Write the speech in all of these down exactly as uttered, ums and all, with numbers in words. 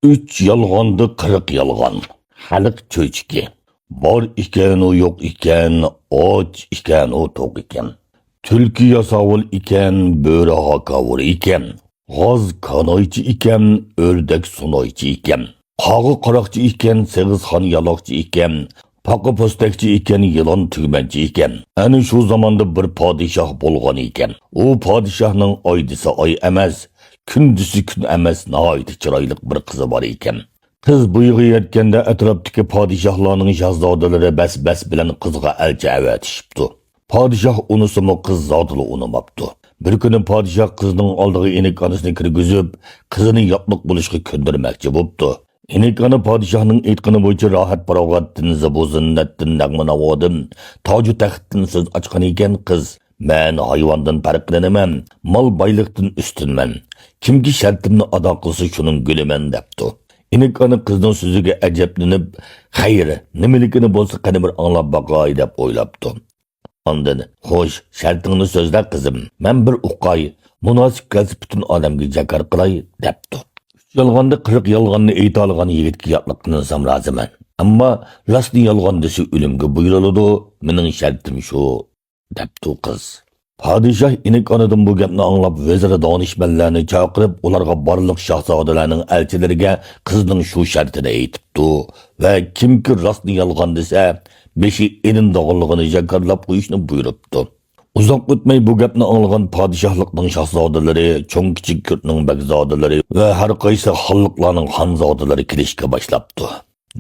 ئۈچ يالغاندا قىرىق يالغان. خەلق چۆچىكى. بار ئىكەن ئۇ يوق ئىكەن، ئاچ ئىكەن ئۇ توق ئىكەن. تۈلكە ياساۋۇل ئىكەن، بۆرە ھاكاۋۇر ئىكەن. غاز كانايچى ئىكەن، ئۆردەك سۇنايچى ئىكەن. قاغا قاراقچى ئىكەن، سېغىزخان يالاقچى ئىكەن. پاقا پوستەكچى ئىكەن، يىلان تۈگمەنچى ئىكەن. ئەنە شۇ زاماندا بىر پادىشاھ بولغان ئىكەن. ئۇ پادىشاھنىڭ ئاي دېسە ئاي ئەمەس، كۈن دېسە كۈن ئەمەس، ناھايىتى چىرايلىق بىر قىزى بار ئىكەن. قىز بويىغا يەتكەندە ئەتراپتىكى پادىشاھلارنىڭ شاھزادىلىرى بەس-بەس بىلەن قىزغا ئەلچى ئەۋەتىشىپتۇ. پادىشاھ ئۇنىسىمۇ قىز زادىلا ئۇنىماپتۇ. بىر كۈنى پادىشاھ قىزنىڭ ئالدىغا ئىنىك ئانىسىنى كىرگۈزۈپ، قىزىنى ياتلىق بولۇشقا كۆندۈرمەكچى بوپتۇ. ئىنىك ئانا پادىشاھنىڭ ئېيتقىنى بويىچە راھەت-پاراغەتتىن، زىبۇ-زىننەتتىن، نەغمە-ناۋادىن، تاجۇ-تەختتىن سۆز ئاچقان ئىكەن قىز، مەن ھايۋاندىن پەرقلىنىمەن، مال-بايلىقتىن ئۈستۈنمەن. كىمكى شەرتىمنى ئادا قىلسا، شۇنىڭ گۈلىمەن، دەپتۇ. ئىنىك ئانا قىزنىڭ سۆزىگە ئەجەبلىنىپ، خەير، نېمىلىكىنى بولسا قېنى بىر ئاڭلاپ باقاي، دەپ ئويلاپتۇ. ئاندىن، خوش، شەرتىڭنى سۆزلە، قىزىم، مەن بىر ئۇقاي، مۇناسىپ كەلسە پۈتۈن ئادەمگە جاكار قىلاي، دەپتۇ. ئۈچ يالغاندا قىرىق يالغاننى ئېيتالىغان يىگىتكە ياتلىق قىلىنسام رازىمەن. ئەمما راستنى يالغان دېسە ئۆلۈمگە بۇيرۇلىدۇ، مېنىڭ شەرتىم شۇ، دەپتۇ قىز. پادىشاھ ئىنىك ئانىدىن بۇ گەپنى ئاڭلاپ، ۋەزىر دانىشمەنلەرنى چاقىرىپ، ئۇلارغا بارلىق شاھزادىلەرنىڭ ئەلچىلىرىگە قىزنىڭ شۇ شەرتىنى ئېيتىپتۇ ۋە كىمكى راستنى يالغان دېسە، بېشى ئېلىنىدىغانلىقىنى جاكارلاپ قويۇشنى بۇيرۇپتۇ. ئۇزاق ئۆتمەي بۇ گەپنى ئاڭلىغان پادىشاھلىقنىڭ شاھزادىلىرى، چوڭ-كىچىك يۇرتنىڭ بەگزادىلىرى ۋە ھەر قايسى خانلىقلارنىڭ خانزادىلىرى كېلىشكە باشلاپتۇ.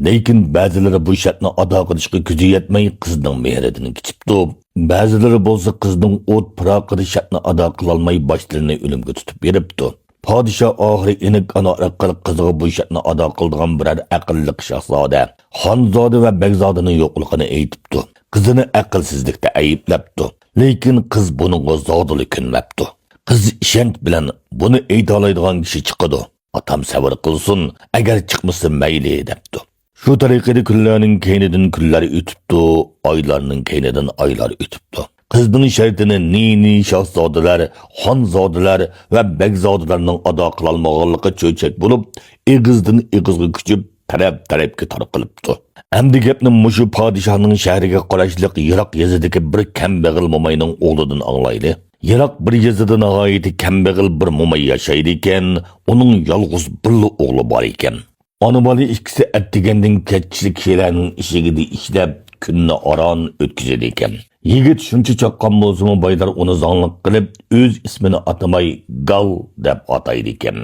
لېكىن بەزىلىرى بۇ شەرتنى ئادا قىلىشقا كۆزى يەتمەي، قىزنىڭ مېھرىدىن كېچىپتۇ. بەزىلىرى بولسا قىزنىڭ ئوت پىراقىدا شەرتنى ئادا قىلالماي، باشلىرىنى ئۆلۈمگە تۇتۇپ بېرىپتۇ. پادىشاھ ئاخىرى ئىنىك ئانا ئارقىلىق قىزىغا بۇ شەرتنى ئادا قىلىدىغان بىرەر ئەقىللىق شاھزادە، خانزادە ۋە بەگزادىنىڭ يوقلۇقىنى ئېيتىپتۇ. قىزىنى ئەقىلسىزلىكتە ئەيىبلەپتۇ. لېكىن قىز بۇنىڭغا زادىلا كۆنمەپتۇ. قىز ئىشەنچ بىلەن، بۇنى ئېيتالايدىغان كىشى چىقىدۇ. ئاتام سەۋر قىلسۇن، ئەگەر چىقمىسا مەيلى، دەپتۇ. شۇ تەرىقىدە كۈنلەرنىڭ كەينىدىن كۈنلەر ئۆتۈپتۇ، ئايلارنىڭ كەينىدىن ئايلار ئۆتۈپتۇ. قىزنىڭ شەرتىنى نى-نى شاھزادىلەر، خانزادىلەر ۋە بەگزادىلەرنىڭ ئادا قىلالمىغانلىقى چۆچەك بولۇپ، ئېغىزدىن ئېغىزغا كۆچۈپ، تەرەپ-تەرەپكە تارقىلىپتۇ. ئەمدى گەپنى مۇشۇ پادىشاھنىڭ شەھىرىگە قاراشلىق يىراق يېزىدىكى بىر كەمبەغەل موماينىڭ ئوغلىدىن ئاڭلايلى. يىراق بىر يېزىدا ناھايىتى كەمبەغەل بىر موماي ياشايدىكەن، ئۇنىڭ يالغۇز بىرلا ئوغلى بار ئىكەن. ئانا-بالا ئىككىسى ئەتىگەندىن كەچكىچە كىشىلەرنىڭ ئىشىكىدا ئىشلەپ، كۈننى ئاران ئۆتكۈزىدىكەن. يىگىت شۇنچە چاققان بولسىمۇ، بايلار ئۇنى زاڭلىق قىلىپ، ئۆز ئىسمىنى ئاتىماي، گال دەپ ئاتايدىكەن.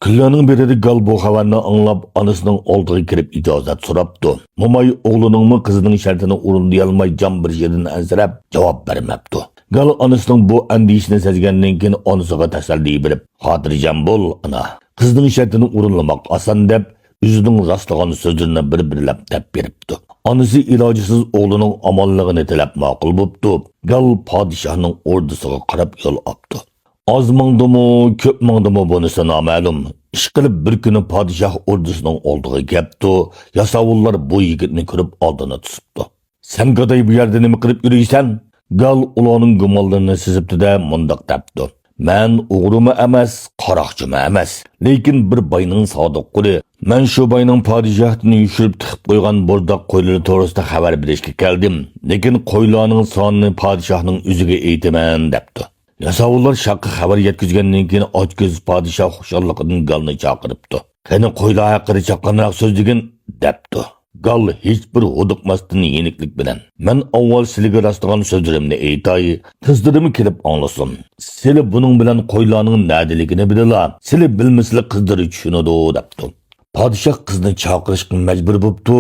كۈنلەرنىڭ بىرىدە گال بۇ خەۋەرنى ئاڭلاپ، ئانىسىنىڭ ئالدىغا كىرىپ ئىجازەت سوراپتۇ. موماي ئوغلىنىڭمۇ قىزىنىڭ شەرتىنى ئورۇندىيالماي جان بېرىشىدىن ئەنسىرەپ، جاۋاب بەرمەپتۇ. گال ئانىسىنىڭ بۇ ئەندىشىنى سەزگەندىن كېيىن، ئانىسىغا تەسەللى بېرىپ، خاتىرجەم بول، ئانا، قىزنىڭ شەرتىنى ئورۇنلىماق ئاسان، دەپ، ئۆزىنىڭ راستلىغان سۆزلىرىنى بىر-بىرلەپ دەپ بېرىپتۇ. ئانىسى ئىلاجسىز ئوغلىنىڭ ئامانلىقىنى تىلەپ ماقۇل بوپتۇ. گال پادىشاھنىڭ ئوردىسىغا قاراپ يول ئاپتۇ. ئاز ماڭدىمۇ، كۆپ ماڭدىمۇ، بۇنىسى نامەلۇم. ئىشقىلىپ، بىر كۈنى پادىشاھ ئوردىسىنىڭ ئالدىغا كەپتۇ. ياساۋۇللار بۇ يىگىتنى كۆرۈپ ئالدىنى توسۇپتۇ. سەن گاداي بۇ يەردە نېمە قىلىپ يۈرۈيسەن؟ گال ئۇلارنىڭ گۇمانلىرىنى سېزىپتۇ-دە، مۇنداق دەپتۇ. مەن ئوغرىمۇ ئەمەس، قاراقچىمۇ ئەمەس. لېكىن بىر باينىڭ سادىق قۇلى. مەن شۇ باينىڭ پادىشاھتىن يوشۇرۇپ تىقىپ قويغان بورداق قويلىرى توغرىسىدا خەۋەر بېرىشكە كەلدىم. لېكىن قويلارنىڭ سانىنى پادىشاھنىڭ ئۆزىگە ئېيتىمەن، دەپتۇ. ياساۋۇللار شاھقا خەۋەر يەتكۈزگەندىن كېيىن، ئاچكۆز پادىشاھ خۇشاللىقىدىن گالنى چاقىرىپتۇ. قېنى، قويلار ھەققىدە چاققانراق سۆزلىگىن، دەپتۇ. گال ھېچبىر ھودۇقماستىن يېنىكلىك بىلەن، مەن ئاۋۋال سىلىگە راستلىغان سۆزلىرىمنى ئېيتاي، قىزلىرىمۇ كېلىپ ئاڭلىسۇن. سىلى بۇنىڭ بىلەن قويلارنىڭ نەدىلىكىنى بىلىلا، سىلى بىلمىسىلە قىزلىرى چۈشىنىدۇ، دەپتۇ. پادىشاھ قىزنى چاقىرىشقا مەجبۇر بوپتۇ،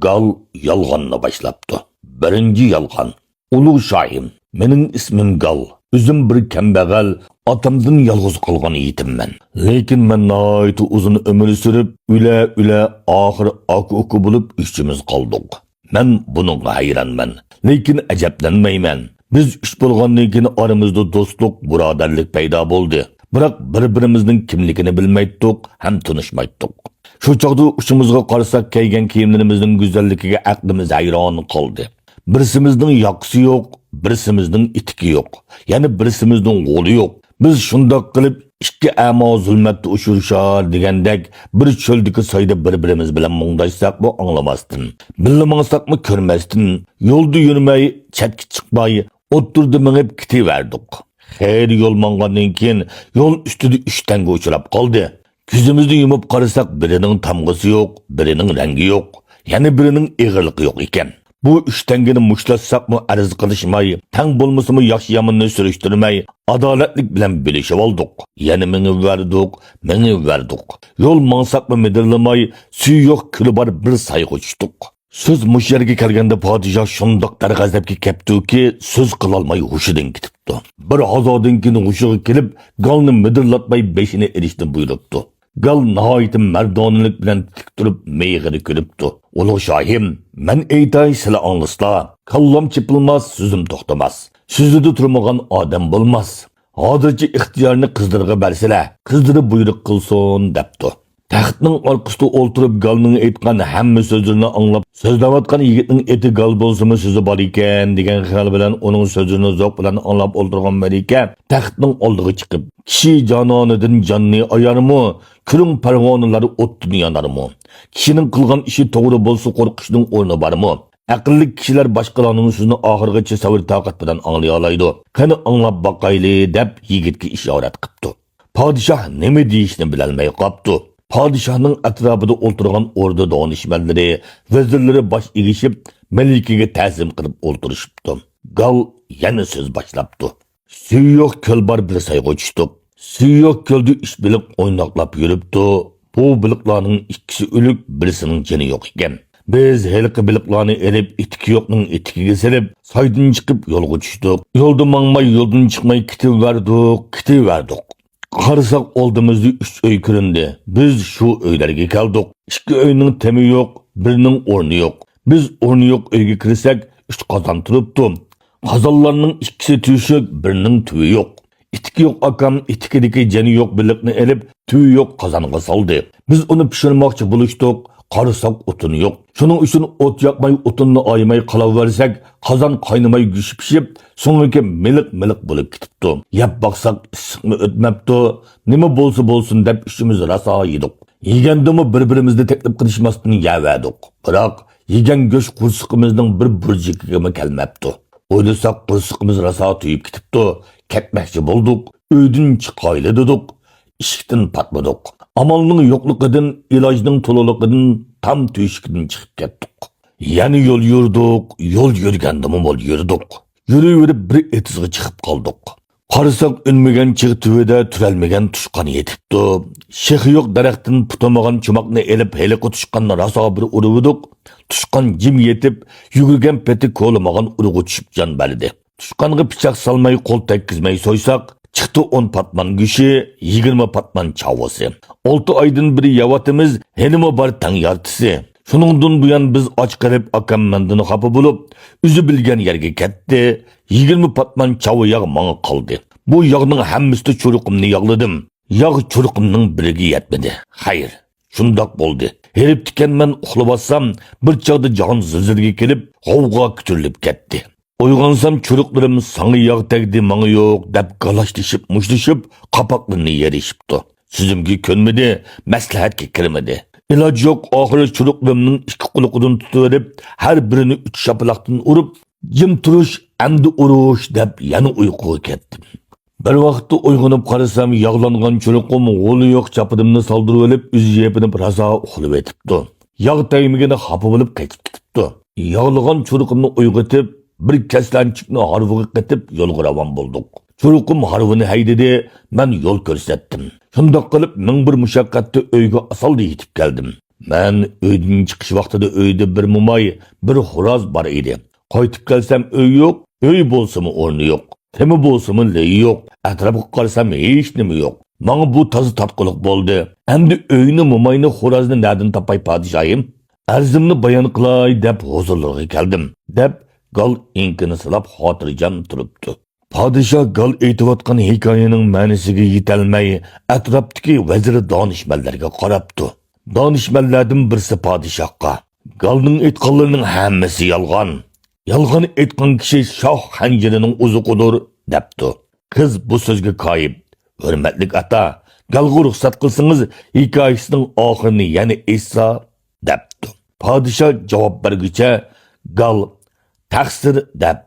گال يالغاننى باشلاپتۇ. بىرىنچى يالغان. ئۇلۇغ شاھىم، مېنىڭ ئىسمىم گال. ئۆزۈم بىر كەمبەغەل، ئاتامدىن يالغۇز قالغان يېتىممەن. لېكىن مەن ناھايىتى ئۇزۇن ئۆمۈر سۈرۈپ، ئۆلە-ئۆلە ئاخىر ئاكا-ئۇكا بولۇپ ئۈچىمىز قالدۇق. مەن بۇنىڭغا ھەيرانمەن، لېكىن ئەجەبلەنمەيمەن. بىز ئۈچ بولغاندىن كېيىن ئارىمىزدا دوستلۇق، بۇرادەرلىك پەيدا بولدى. بىراق بىر-بىرىمىزنىڭ كىملىكىنى بىلمەيتتۇق ھەم تونۇشمايتتۇق. شۇ چاغدا ئۇچىمىزغا قارىساق، كىيگەن كىيىملىرىمىزنىڭ گۈزەللىكىگە ئەقلىمىز ھەيران قالدى. بىرسىمىزنىڭ ياقىسى يوق، بىرسىمىزنىڭ ئېتىكى يوق، يەنە بىرسىمىزنىڭ غولى يوق. بىز شۇنداق قىلىپ ئىككى ئەما زۇلمەتتە ئۇچرىشار دېگەندەك، بىر چۆلدىكى سايدا بىر-بىرىمىز بىلەن مۇڭداشساقمۇ ئاڭلىماستىن، بىللە ماڭساقمۇ كۆرمەستىن، يولدا يۈرمەي چەتكە چىقماي، ئوتتۇرىدا مېڭىپ كېتىۋەردۇق. خېلى يول ماڭغاندىن كېيىن، يول ئۈستىدە ئۈچ تەڭگە ئۇچراپ قالدى. كۆزىمىزنى يۇمۇپ قارىساق، بىرىنىڭ تامغىسى يوق، بىرىنىڭ رەڭگى يوق، يەنە بىرىنىڭ ئېغىرلىقى يوق ئىكەن. بۇ ئۈچ تەڭگىنى مۇشتلاشساقمۇ ئەرز قىلىشماي، تەڭ بولمىسىمۇ ياخشى-يامىننى سۈرۈشتۈرمەي، ئادالەتلىك بىلەن بۆلۈشۈۋالدۇق. يەنە مېڭىۋەردۇق، مېڭىۋەردۇق. يول ماڭساقمۇ مىدىرلىماي، سۈيى يوق، كۆلى بار بىر سايغا چۈشتۇق. سۆز مۇشۇ يەرگە كەلگەندە پادىشاھ شۇنداق دەرغەزەپكە كەپتۇكى، سۆز قىلالماي ھوشىدىن كېتىپتۇ. بىر ھازادىن كېيىن ھوشىغا كېلىپ، گالنى مىدىرلاتماي بېشىنى ئېلىشنى بۇيرۇپتۇ. گال ناھايىتى مەردانىلىك بىلەن تىك تۇرۇپ مىيىقىدا كۈلۈپتۇ. ئۇلۇغ شاھىم، مەن ئېيتاي، سىلە ئاڭلىسىلا، كاللام چېپىلماس، سۆزۈم توختىماس. سۆزىدە تۇرمىغان ئادەم بولماس. ھازىرچە ئىختىيارنى قىزلىرىغا بەرسىلە، قىزلىرى بۇيرۇق قىلسۇن، دەپتۇ. تەختنىڭ ئارقىسىدا ئولتۇرۇپ گالنىڭ ئېيتقان ھەممە سۆزلىرىنى ئاڭلاپ، سۆزلەۋاتقان يىگىتنىڭ ئېتى گال بولسىمۇ سۆزى بار ئىكەن، دېگەن خىيال بىلەن ئۇنىڭ سۆزلىرىنى زوق بىلەن ئاڭلاپ ئولتۇرغان مەلىكە تەختنىڭ ئالدىغا چىقىپ، كىشى جانانىدىن جاننى ئايارمۇ؟ كۆرۈڭ، پەرۋانىلەر ئوتتىن يانارمۇ؟ كىشىنىڭ قىلغان ئىشى توغرا بولسا، قورقۇشنىڭ ئورنى بارمۇ؟ ئەقىللىك كىشىلەر باشقىلارنىڭ سۆزىنى ئاخىرغىچە سەۋر-تاقەت بىلەن ئاڭلىيالايدۇ. قېنى، ئاڭلاپ باقايلى، دەپ يىگىتكە ئىشارەت قىپتۇ. پادىشاھ نېمە دېيىشنى بىلەلمەي قاپتۇ. پادىشاھنىڭ ئەتراپىدا ئولتۇرغان ئوردا دانىشمەنلىرى، ۋەزىرلىرى باش ئېگىشىپ، مەلىكىگە تەزىم قىلىپ ئولتۇرۇشۇپتۇ. گال يەنە سۆز باشلاپتۇ. سۈيى يوق كۆل بار بىر سايغا چۈشتۇق. سۈيى يوق كۆلدە ئۈچ بېلىق ئويناقلاپ يۈرۈپتۇ. بۇ بېلىقلارنىڭ ئىككىسى ئۆلۈك، بىرسىنىڭ جېنى يوق ئىكەن. بىز ھېلىقى بېلىقلارنى ئېلىپ، ئېتىكى يوقنىڭ ئېتىكىگە سېلىپ، سايدىن چىقىپ يولغا چۈشتۇق. يولدا ماڭماي، يولدىن چىقماي كېتىۋەردۇق، كېتىۋەردۇق. قارىساق، ئالدىمىزدا ئۈچ ئۆي كۆرۈندى. بىز شۇ ئۆيلەرگە كەلدۇق. ئىككى ئۆينىڭ تېمى يوق، بىرىنىڭ ئورنى يوق. بىز ئورنى يوق ئۆيگە كىرسەك، ئۈچ قازان تۇرۇپتۇ. قازانلارنىڭ ئىككىسى تۆشۈك، بىرىنىڭ تۈۋى يوق. ئېتىكى يوق ئاكام ئېتىكىدىكى جېنى يوق بېلىقنى ئېلىپ، تۈۋى يوق قازانغا سالدى. بىز ئۇنى پىشۇرماقچى بولۇشتۇق. قارىساق، ئوتۇن يوق. شۇنىڭ ئۈچۈن ئوت ياقماي، ئوتۇننى ئايىماي قالاۋەرسەك، قازان قاينىماي گۆشى پىشىپ، سۆڭىكى مىلىق-مىلىق بولۇپ كېتىپتۇ. يەپ باقساق، ئىسسىقمۇ ئۆتمەپتۇ. نېمە بولسا بولسۇن دەپ ئۈچىمىز راسا يېدۇق. يېگەندىمۇ بىر-بىرىمىزنى تەكلىپ قىلىشماستىن يەۋەردۇق. بىراق، يېگەن گۆش قورسىقىمىزنىڭ بىر بۇرجىكىگىمۇ كەلمەپتۇ. ئويلىساق، قورسىقىمىز راسا تويۇپ كېتىپتۇ. كەتمەكچى بولدۇق. ئۆيدىن چىقايلى دېدۇق. ئىشىكتىن پاتمىدۇق. ئامالنىڭ يوقلۇقىدىن، ئىلاجنىڭ تولىلىقىدىن تام تۆشۈكىدىن چىقىپ كەتتۇق. يەنە يول يۈردۇق، يول يۈرگەندىمۇ مول يۈردۇق. يۈرۈۋېرىپ بىر ئېتىزغا چىقىپ قالدۇق. قارىساق، ئۈنمىگەن چىغ تۈۋىدە تۈرەلمىگەن توشقان يېتىپتۇ. شېخى يوق دەرەختىن پۇتىمىغان چوماقنى ئېلىپ، ھېلىقى توشقاننى راسا بىر ئۇرۇۋىدۇق. توشقان جىم يېتىپ، يۈگۈرگەن پېتى كولىمىغان ئۇرغا چۈشۈپ جان بەردى. توشقانغا پىچاق سالماي، قول تەگكۈزمەي سويساق، چىقتى ئون پاتمان گۆشى، يىگىرمە پاتمان چاۋىسى. ئالتە ئايدىن بېرى يەۋاتىمىز، ھېلىمۇ بار تەڭ يارتىسى. شۇنىڭدىن بۇيان بىز ئاچ قېلىپ، ئاكام مەندىن خاپا بولۇپ، ئۆزى بىلگەن يەرگە كەتتى. يىگىرمە پاتمان چاۋا ياغ ماڭا قالدى. بۇ ياغنىڭ ھەممىسىدە چورۇقۇمنى ياغلىدىم. ياغ چورۇقۇمنىڭ بىرىگە يەتمىدى. خەير، شۇنداق بولدى. ھېرىپتىكەنمەن، ئۇخلىۋاتسام، بىر چاغدا جاھان زىلزىلىگە كېلىپ، غوۋغا كۆتۈرۈلۈپ كەتتى. ئويغانسام، چورۇقلىرىم «ساڭا ياغ تەگدى، ماڭا يوق» دەپ گالاچلىشىپ، مۇشتلىشىپ، قاپاقلىرىنى يېرىشىپتۇ. سۆزۈمگە كۆنمىدى، مەسلىھەتكە كىرمىدى. ئىلاج يوق، ئاخىرى چورۇقلىرىمنىڭ ئىككى قۇلىقىدىن تۇتۇۋېلىپ، ھەر بىرىنى ئۈچ شاپىلاقتىن ئۇرۇپ، «جىم تۇرۇش، ئەمدى ئۇرۇش» دەپ، يەنە ئۇيقۇغا كەتتىم. بىر ۋاقىتتا ئويغىنىپ قارىسام، ياغلانغان چورۇقۇم غولى يوق چاپىنىمنى سالدۇرۇۋېلىپ، ئۆزى يېپىنىپ راسا ئۇخلىۋېتىپتۇ. ياغ تەگمىگىنى خاپا بولۇپ قېچىپ كېتىپتۇ. ياغلىغان چورۇقۇمنى ئويغىتىپ، بىر كەسلەنچۈكنى ھارۋىغا قېتىپ يولغا راۋان بولدۇق. چورۇقۇم ھارۋىنى ھەيدىدى، مەن يول كۆرسەتتىم. شۇنداق قىلىپ، مىڭ بىر مۇشەققەتتە ئۆيگە ئاسانلا يېتىپ كەلدىم. مەن ئۆيدىن چىقىش ۋاقتىدا ئۆيدە بىر موماي، بىر خوراز بار ئىدى. قايتىپ كەلسەم ئۆي يوق، ئۆي بولسىمۇ ئورنى يوق، تېما بولسىمۇ لېيى يوق، ئەتراپقا قارىسام ھېچنېمە يوق. ماڭا بۇ تازا تارتقۇلۇق بولدى. ئەمدى ئۆينى، موماينى، خورازنى نەدىن تاپاي پادىشاھىم؟ ئەرزىمنى بايان قىلاي دەپ ھۇزۇرلىرىغا كەلدىم، دەپ گال ئېڭىكىنى سىلاپ خاتىرجەم تۇرۇپتۇ. پادىشاھ گال ئېيتىۋاتقان ھېكايىنىڭ مەنىسىگە يېتەلمەي، ئەتراپتىكى ۋەزىر دانىشمەنلەرگە قاراپتۇ. دانىشمەنلەردىن بىرسى پادىشاھقا، «گالنىڭ ئېيتقانلىرىنىڭ ھەممىسى يالغان. يالغان ئېيتقان كىشى شاھ خەنجىرىنىڭ ئوزۇقىدۇر» دەپتۇ. قىز بۇ سۆزگە كايىپ، ھۆرمەتلىك ئاتا، گالغا رۇخسەت قىلسىڭىز، ھېكايىسىنىڭ ئاخىرىنى يەنە ئېيتسا، دەپتۇ. پادىشاھ جاۋاب بەرگۈچە، گال تەقسىر دەپ